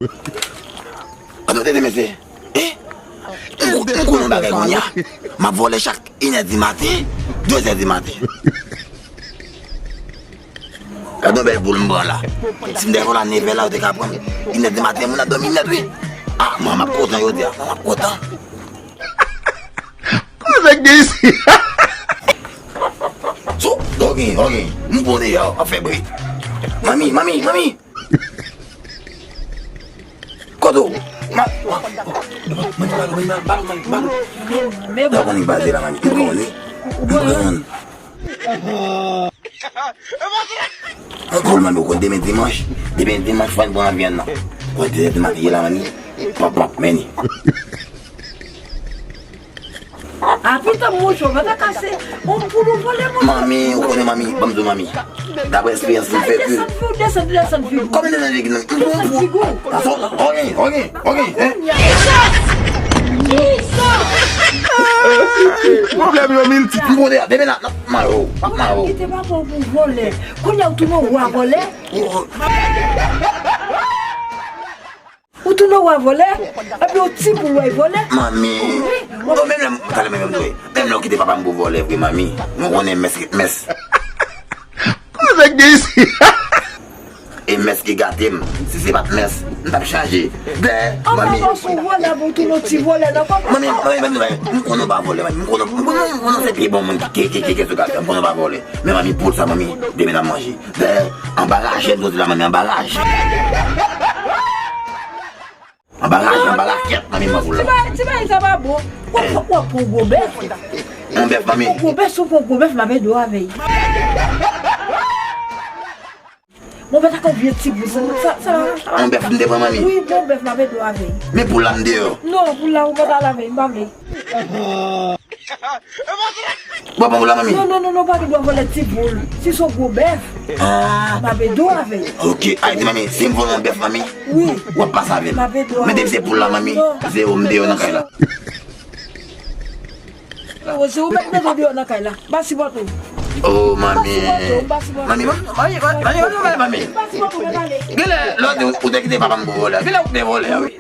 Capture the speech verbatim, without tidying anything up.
Gade w tete, mesye. Eh? M, m konnen yon bagay kounye a. M ap vòlè chak inè di maten, dezè di maten. Gade yon bèl boul m pran la. Si m te vòlè a nevè la, yo te ka pran m. Inè di maten, moun ap dòmi nèt, wi. Ah, mwen, m ap kontan jodi a. Mwen, m ap kontan. Kote k gen isi? So, ok, ok. M konnen yo ap fè bri. Manmi, manmi, manmi. Kote w? Ma, ma, manmi, balo, manmi, balo, manmi, balo. Mwen konnen baze la, manmi. M konnen. M konnen. An koul, manmi, ou konn demen dimanch. Demen dimanch, fò n pran vyann nan. Ou konn demen dimanch ye la, manmi. Pap, pap, meni. A pita mouch ou pa ta kase. On pou nou vole, mouch. Manmi, ou konnen manmi, ban m di w manmi. Daprè eksperyans m fè ke. Desann figi w, desann, desann figi w. Kòman desann figi m? Desann figi w. Aso, ok, ok, ok, hein? Pwoblèm yo miltip. M konnen, demen la, n ap mayo, n ap mayo. Kite papa w pou vòlè. Kounye a ou tounen wa vòlè. Ou tounen wa vòlè, epi yon ti poul w al vòlè. Manmi. Wi, bon, menm lè m, talè menm m di w, menm lè w kite papa m pou vòlè vre, manmi. Mwen konnen mès ki mès. Koze k gen isi? E mès ki gate m. Si se pa t mès, m t ap chanje. Dèyè, manmi. An pa sou vòlè pou tounen yon ti vòlè nan kòman. Manmi, manmi, manmi, manmi, m konnen w pa vòlè, manmi. M konnen, m konnen, m konnen se pi bon moun ki, ki, ki, ki sou gate. M konnen w pa vòlè. Men manmi, poul sa, manmi, demen n ap manje. Dèyè, anba raje m soti la, manmi, anba raje. Anba raje, anba rakèt, manmi, mwen pou la. Ti bagay, ti bagay sa pa bon. W ap, w ap pran gwo bèf. Yon bèf, manmi. Pran gwo bèf, si w pran gwo bèf, m ap ede w avè l. Mwen pa ta konn vye ti bouz. Sa, sa, sa. Yon bèf m te pran, manmi. Wi, bon bèf, m ap ede w avè l. Men poul la m deyò. Non, poul la ou pa ta lave, m pa vle. W ap pran poul la, manmi? Non, non, non, non, pa gen dwa vòlè ti poul. Si se yon gwo bèf, ah, m ap ede w avè l. Ok, Ayiti, manmi, si m vòlè yon bèf, manmi, wi, w ap pase avè m. M ap ede w avè l. Men depi se poul la, manmi, non, zewo, m deyò nan kay la. Zewo, zewo, mèt mete w deyò nan kay la. M pa sipòte w. Oh, manmi. M pa sipòte w, m pa sipòte w. Manmi, manmi, manmi, manmi, manmi, manmi. M pa sipòte w, mèt ale. Genlè, lè w te, ou te kite papa m pou vòlè. Genlè ou te vòlè, wi.